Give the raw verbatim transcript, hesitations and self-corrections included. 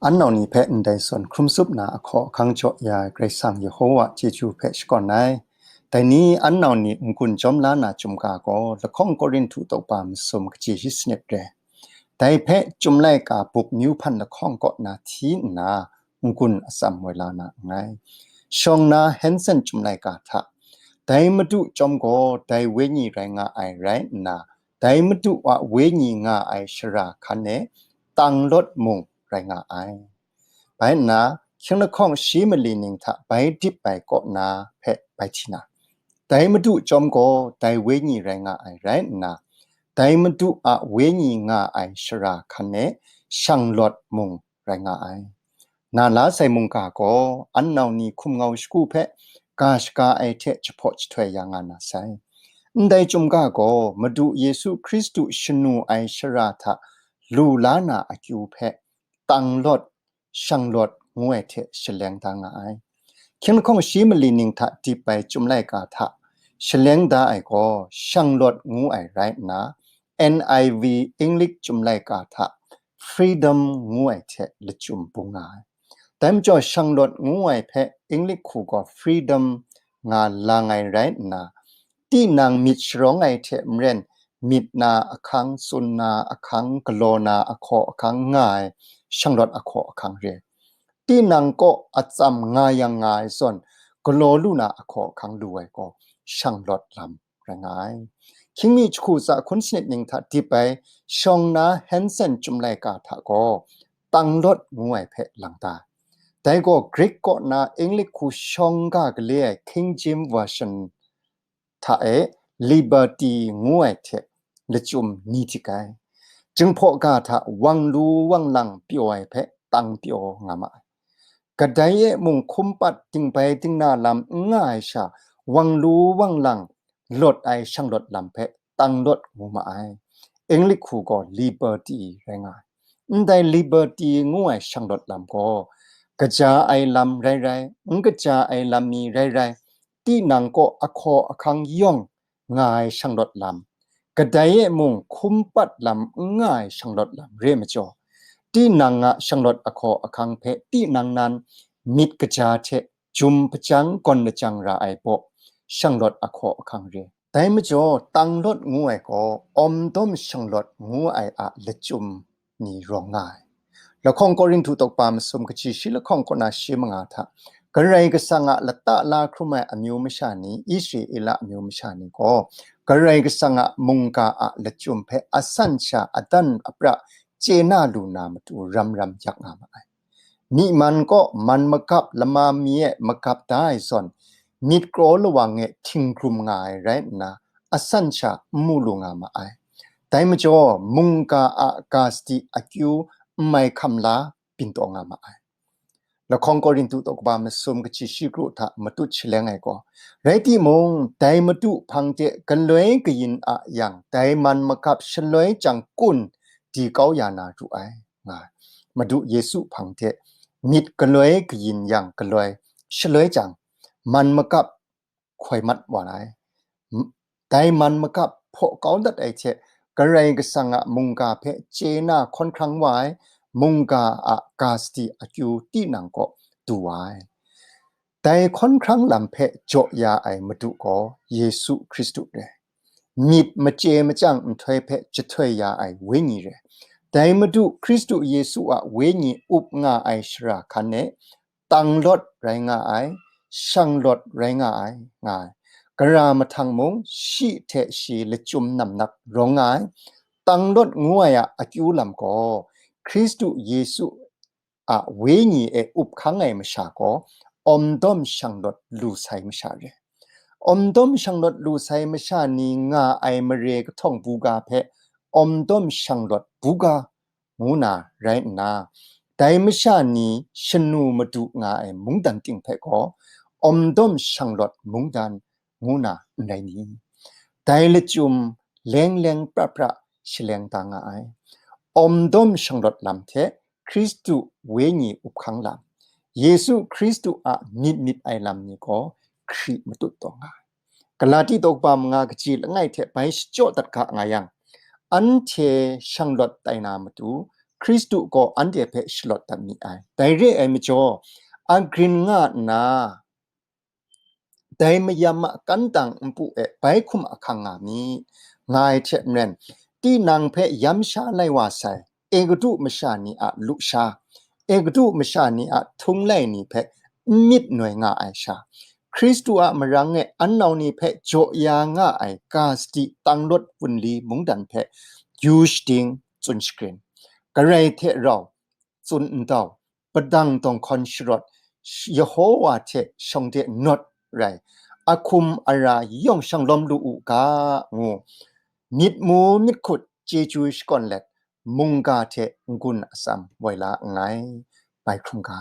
An nau ni hpe ndai zawn hkrum tsup na ahkaw ahkang jaw ya ai Karai Kasang Yehowa chyeju hpe shakawn ai. Dai ni an nau ni n-gun jawm la na chyum ga gaw, lahkawng Korinhtu tawkpa masum kaji shi sanit re. Dai hpe Chyum Laika buk myu hpan lahkawng kaw na hti nna, n-gun atsam woi la na nngai. Shawng na Hensen Chyum Laika hta, dai Madu chyawm gaw dai Wenyi rai nga ai rai nna, dai Madu a Wenyi nga ai shara hkan e tanglawt mung rai nga ai. Bai nna, hkying lahkawng shi mali ning hta bai dip ai kaw na hpe bai hti na, dai Madu chyawm gaw dai Wenyi rai nga ai rai nna, dai Madu a Wenyi nga ai shara hkan e shanglawt mung rai nga ai. Na la sai mungga gaw an nau ni hkum ngau shagu hpe ga shaga ai hte jahpaw jahtoi ya nga na sai. Ndai chyum ga gaw Madu Yesu Hkristu shanu ai shara hta lu la na akyu hpe tanglawt, shanglawt ngu ai hte shaleng da nga ai. Hkying lahkawng shi mali ning hta dip ai Chyum Laika hta shaleng da ai gaw shanglawt ngu ai rai nna, N I V English Chyum Laika hta freedom ngu ai hte lachyum bung nga ai. Dai majaw shanglawt ngu ai hpe English hku gaw freedom nga lang ai rai nna, tinang myit sharawng ai hte maren myit na ahkang, tsun na ahkang, galaw na ahkaw ahkang nga ai shanglawt ahkaw ahkang re. Tinang kaw atsam nga yang nga ai zawn, galaw lu na ahkaw ahkang lu ai gaw shanglawt lam rai nga ai. Hkying mi jahku tsa hkun sanit ning hta dip ai shawng na Hensen Chyum Laika hta gaw tanglawt ngu ai hpe lang da ai. Dai gaw Greek kaw na English hku shawng ga gale ai King James Version hta e liberty ngu ai hte lachyum ni dik ai. Jinghpaw ga hta wang lu wang lang pyaw ai hpe tang pyaw nga ma ai. Kadai e mung hkum pat dingbai dingna lam n nga ai sha, wang lu wang lang lawt ai shanglawt lam hpe tanglawt ngu ma ai. English hku gaw liberty rai nga ai. Ndai liberty ngu ai shanglawt lam gaw, kaja ai lam rai rai, n kaja ai lam mi rai rai, tinang kaw ahkaw ahkang yawng nga ai shanglawt lam, kadai e mung hkum pat lam n nga ai shanglawt lam re majaw, tinang a shanglawt ahkaw ahkang hpe tinang nan myit kaja hte jum hpajang gawn lajang ra ai baw shanglawt ahkaw ahkang re. Dai majaw, tanglawt ngu ai gaw awmdawm shanglawt ngu ai a lachyum ni rawng nga ai. Lahkawng Korinhtu tawkpa masum kaji shi lahkawng kaw na shi manga hta, Karai Kasang a lata la hkrum ai amyu masha ni, Israela amyu masha ni gaw, Karai Kasang a mungga a lachyum hpe asan sha adan apra chye na lu na matu ram ram yak nga ma ai. Myi man kaw man magap lama mi e magap da ai zawn, myit kraw lawang e htinggrum nga ai rai nna, asan sha n mu lu nga ma ai. Dai majaw, mungga a ga sadi akyu n mai hkam la byin taw nga ma ai. Lahkawng Korinhtu tawkpa masum kaji shi kru hta matut shaleng ai gaw, rai timung, dai Madu hpang de galoi kayin a yang, dai man magap shaloi jang kun di kau ya na ru ai, nga ai. Madu Yesu hpang de myit galoi kayin yang galoi shaloi jang, man magap hkoi mat wa ai. M-, dai man magap hpaw kau dat ai hte, Karai Kasang a mungga hpe chye na hkawn hkrang wa ai, mungga a ga sadi akyu tinang kaw du wa ai. Dai hkawn hkrang lam hpe jaw ya ai Madu gaw Yesu Hkristu re. Myit machye machyang nhtoi hpe jahtoi ya ai Wenyi re. Dai Madu Hkristu Yesu a Wenyi up nga ai shara hkan e, tanglawt rai nga ai, shanglawt rai nga ai, nga ai. Gara mahtang mung shi hte shi lachyum namnak rawng nga ai. Tanglawt ngu ai a akyu lam gaw, Hkristu Yesu a Wenyi e up hkang ai masha gaw, awmdawm shanglawt lu sai masha re. Awmdawm shanglawt lu sai masha ni nga ai mare kahtawng buga hpe, awmdawm shanglawt buga ngu na rai nna, dai masha ni shanu madu nga ai mungdan ting hpe gaw, awmdawm shanglawt mungdan ngu na n rai ni? Dai lachyum leng leng pra pra shaleng da nga ai. Awmdawm shanglawt lam hte Hkristu Wenyi up hkang lam, Yesu Hkristu a myit myit ai lam ni gaw hkri matut taw nga ai. Galati tawkpa manga kaji langai hte bai shachyaw dat ga nga yang, anhte shanglawt tai na matu, Hkristu gaw anhte hpe shalawt dat mi ai. Dai re ai majaw, agrin nga nna, dai mayam a kantang npu e bai hkum ahkang nga mi, nga ai hte maren, tinang hpe yam sha lai wa sai, Egutu masha ni a lusha, Egutu masha ni a htunglai ni hpe n myit noi nga ai sha, Hkristu a marang e an nau ni hpe jaw ya nga ai ga sadi tanglawt wunli mungdan hpe yu shading tsun shagrin, garai hte rau tsun ndau, padang dawng hkawn sharawt, Yehowa hte shawng de nawt rai, a hkum a ra yawng shanglawm lu u ga, ngu myit mu myit hkut chyeju shakawn let, mungga hte n-gun atsam woi la nngai. Bai hkrum ga.